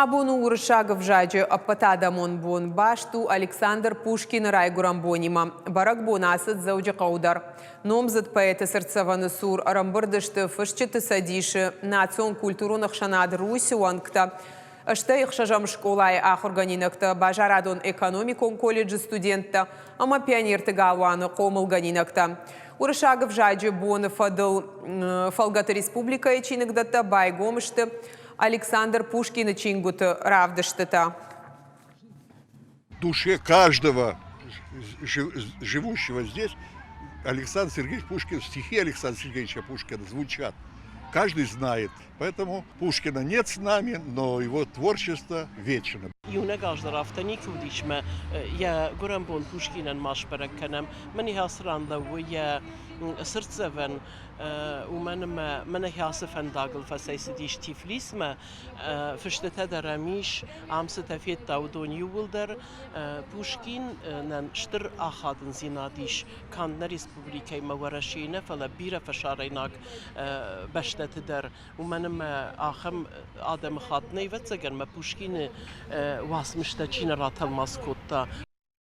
Абон у уырыссаг ӕвзаджы ӕппӕтадӕмон бон. Баст у Александр Пушкины райгуырӕн бонимӕ. Бӕрӕгбон ацыд Дзӕуджыхъӕуы дӕр. Номдзыд поэты цыртдзӕвӕны цур ӕрӕмбырд сты Фысджыты цӕдисы, национ культурон ӕхсӕнад Русь-ы уӕнгтӕ, стӕй ӕхсӕзӕм скъолайы ахуыргӕнинӕгтӕ, базарадон-экономикон колледжы студенттӕ ӕмӕ пионерты галуаны хъомылгӕнинӕгтӕ. Уырыссаг ӕвзаджы боны фӕдыл фӕлгӕты республикӕйы чиныгдӕттӕ байгом сты Александр Пушкины чингуыты равдыстытӕ. душе каждого живущего здесь Александр Сергеевич Пушкин, стихи Александра Сергеевича Пушкина звучат. Каждый знает. Поэтому Пушкина нет с нами, но его творчество вечно. Иунӕг аз дӕр афтӕ никуы уыдис мӕ йӕ гуырӕн бон Пушкинӕн ма сбӕрӕг кӕнӕм. Мӕн ацы ран лӕууы йӕ цыртдзӕвӕн уымӕн ӕмӕ мӕнӕ ацы фӕндагыл фӕцӕйцыдис Тифлисмӕ, фыстытӕ дӕр ӕм ис, ам цытӕ федта, уыдон иууылдӕр. Пушкинӕн стыр ахадындзинад ис канд нӕ республикӕимӕ Уӕрӕсейы нӕ, фӕлӕ бирӕ фӕсарӕйнаг бӕстӕты дӕр, уымӕн ӕмӕ ахӕм адӕмыхатт нӕй, ӕвӕццӕгӕн, мӕ Пушкины уацмыстӕ чи нӕ ратӕлмац кодта.